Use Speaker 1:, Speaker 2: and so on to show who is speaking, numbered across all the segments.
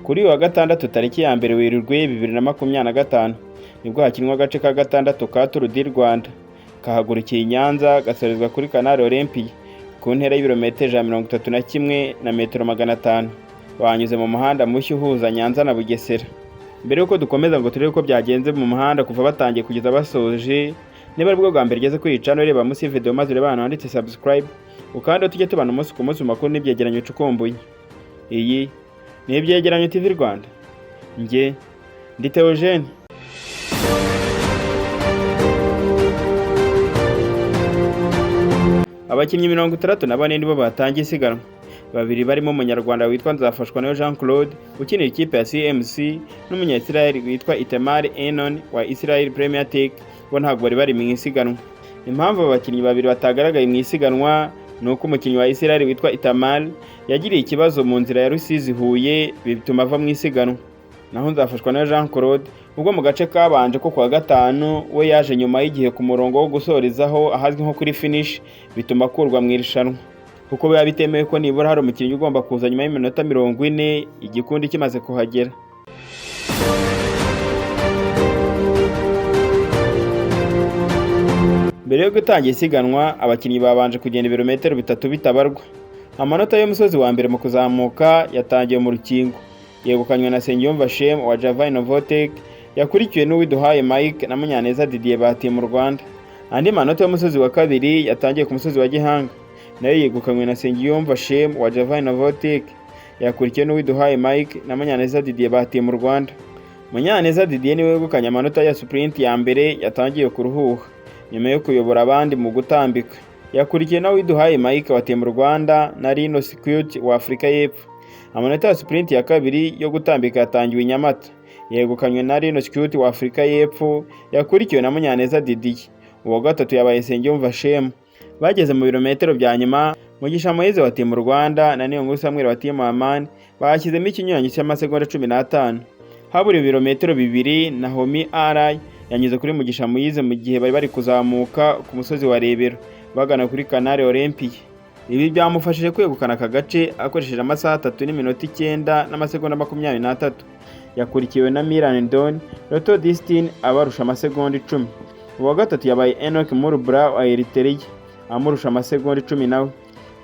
Speaker 1: Kuri uyu wa gatandatu tariki ya 1 Werurwe 2025 nibwo hakinwa agace ka gatandatu ka Tour du Rwanda, kahagurukiye i Nyanza gasorezwa kuri Canal Olympia ku ntera y'ibirometero 131 na metero 500. Banyuze mu muhanda mushya uhuza Nyanza na Bugesera. Mbere y'uko dukomeza ngo turebe uko byagenze mu muhanda kuva batangiye kugeza basoje, niba aribwo bwa mbere ugeze kuri iyi channel, reba munsi y'ivideo maze urebe ahantu handitse subscribe, ukande tujye tubana umunsi ku munsi mu makuru n'ibyegeranyo ucukumbuye. Iyi ni Ibyegeranyo TV Rwanda, njye ndi Theogene. Abakinnyi 64 nibo batangiye isiganwa, babiri barimo umunyarwanda witwa Nzafashwanayo Jean Claude ukinira ikipe ya CMC n'umunya-Israel witwa Itamar Enon wa Israel Premier Tech, bo ntabwo bari bari mu isiganwa. Impamvu aba bakinnyi babiri batagaragaye mu isiganwa ni uko umukinnyi wa Israel witwa Itamar yagiriye ikibazo mu nzira ya Rusizi Huye, bituma ava mu isiganwa. Naho Nzafashwanayo Jean Claude ubwo mu gace kabanje ko kuwa gatanu we yaje nyuma y'igihe ku murongo wo gusorezaho ahazwi nko kuri finish, bituma akurwa mu irushanwa, kuko biba bitemewe ko nibura hari umukinnyi ugomba kuza nyuma y'iminota 40 igikundi kimaze kuhagera. Mbere yo gutangira isiganwa, abakinnyi babanje kugenda ibirometero 3 bitabarwa. Amanota y'umusozi wa mbere mu kuzamuka yatangiye mu rukingo, yegukanywe na Nsengiyumva Shem wa Java Innovatec, yakurikiwe n'Uwiduhaye Mike na Munyaneza Didier ba Team Rwanda. Andi manota y'umusozi wa kabiri yatangiye ku musozi wa Gihanga, nayo yegukanywe na Nsengiyumva Shem wa Java Innovatec, yakurikiwe n'Uwiduhaye Mike na Munyaneza Didier ba Team Rwanda. Munyaneza Didier niwe wegukanye amanota ya sprint ya mbere yatangiye ku Ruhuha, nyuma yo kuyobora abandi mu gutambika. Yakurikiwe na Uwiduhaye Mike wa Team Rwanda na Rino Security wa Afurika y'Epfo. Amanota ya sprint ya kabiri yo gutambika yatangiwe i Nyamata, yegukanywe na Rino Security wa Afurika y'Epfo, yakurikiwe na Munyaneza Didier. Uwa gatatu yabaye Nsengiyumva Shem. Bageze mu birometero bya nyuma, Mugisha Moise wa Team Rwanda na Niyonkuru Samuel wa Team Amani bashyizemo ikinyuranyo cy'amasegonda 15. Habura ibirometero 2, Nahomi Arai yanyuze kuri Mugisha Moise mu gihe bari bari kuzamuka ku musozi wa Rebero bagana kuri Canal Olympia. Ibi byamufashije kwegukana aka gace akoresheje amasaha 3 n'iminota 9 n'amasegonda 23. Yakurikiwe na Milan Don Lotto Dstny abarusha amasegonda 10. Uwa gatatu yabaye Enoch Murubra wa Eritrea amurusha amasegonda 10 nawe.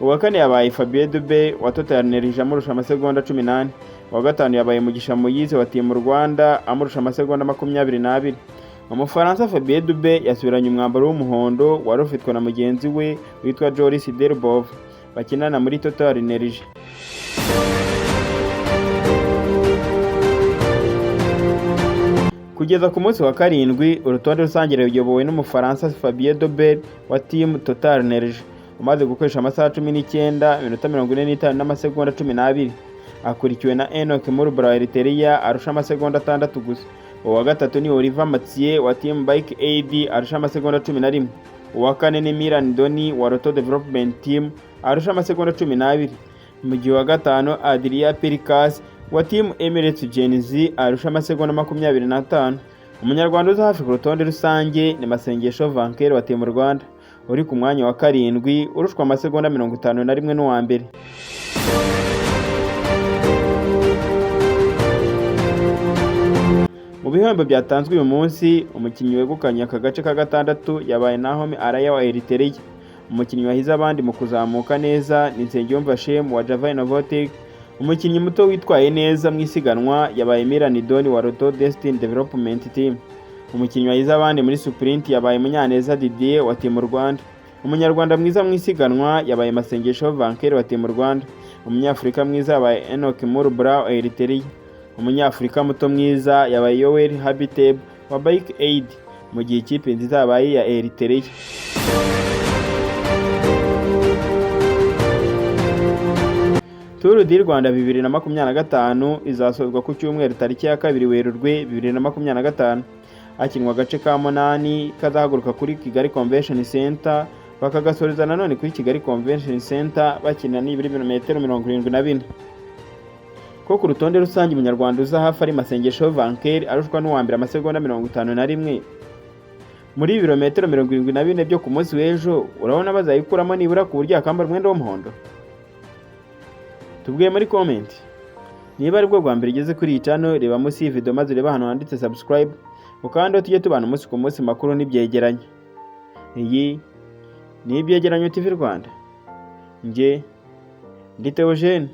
Speaker 1: Uwa kane yabaye Fabien Dube wa Total Energy amurusha amasegonda 14. Uwa gatanu yabaye Mugisha Moise wa Team Rwanda amurusha amasegonda 22. Umufaransa Fabien Dube yasubiranye umwambaro w'umuhondo wari ufitwe na mugenzi we witwa Joris Delbove bakinana muri Total Energy. Kugeza ku munsi wa karindwi, urutonde rusange ruyobowe n'Umufaransa Fabien Doubert wa Team Total Energy umaze gukoresha amasaha 19 iminota 45 n'amasegonda 12. Akurikiwe na Enoch Murubra wa Eritrea arusha amasegonda 6 gusa. Uwa gatatu ni Oliver Mathieu wa Team Bike Aid arusha amasegonda 11. Uwa kane ni Milan Doni wa Lotto Development Team arusha amasegonda 12. Mu gihe uwa gatanu Adria Pericas wa Team Emirates Gen Z arusha amasegonda 25. Umunyarwanda uza hafi ku rutonde rusange ni Masengesho Vainqueur wa Team Rwanda uri ku mwanya wa karindwi, urushwa amasegonda 51 n'uwa mbere. Mu bihembo byatanzwe uyu munsi, umukinnyi wegukanye aka gace ka gatandatu yabaye Nahomi Araya wa Eritrea. Umukinnyi wahize abandi mu kuzamuka neza ni Nsengiyumva Shem wa Java Innovatec. Umukinnyi muto witwaye neza mu isiganwa yabaye Milan Doni wa Lotto Dstny Development Team. Umukinnyi wahize abandi muri sprint yabaye Munyaneza Didier wa Team Rwanda. Umunyarwanda mwiza mu isiganwa yabaye Masengesho Vainqueur wa Team Rwanda. Umunyafurika mwiza yabaye Enoch Murubra wa Eritrea. Umunyafurika muto mwiza yabaye Yoweri Habiteb wa Bike Aid, mu gihe ikipe nziza yabaye iya Eritrea. Tour du Rwanda 2025 izasozwa ku cyumweru tariki ya 2 Werurwe 2025, hakinwa agace ka munani kazahaguruka kuri Kigali Convention Center bakagasoreza nanone kuri Kigali Convention Center, bakina nibura ibirometero 74. Ko ku rutonde rusange umunyarwanda uza hafi ari Masengesho Vainqueur arushwa n'uwa mbere amasegonda 51. Muri ibirometero 74 byo ku munsi w'ejo, urabona bazayikuramo nibura ku buryo yakambara umwenda w'umuhondo? Tubwiye muri comment. Niba aribwo bwa mbere ugeze kuri iyi channel, reba munsi y'iyi video maze urebe ahantu handitse subscribe, ukande, tujye tubana umunsi ku munsi, makuru n'ibyegeranyo. Iyi ni Ibyegeranyo TV Rwanda, njye ndi Theogene.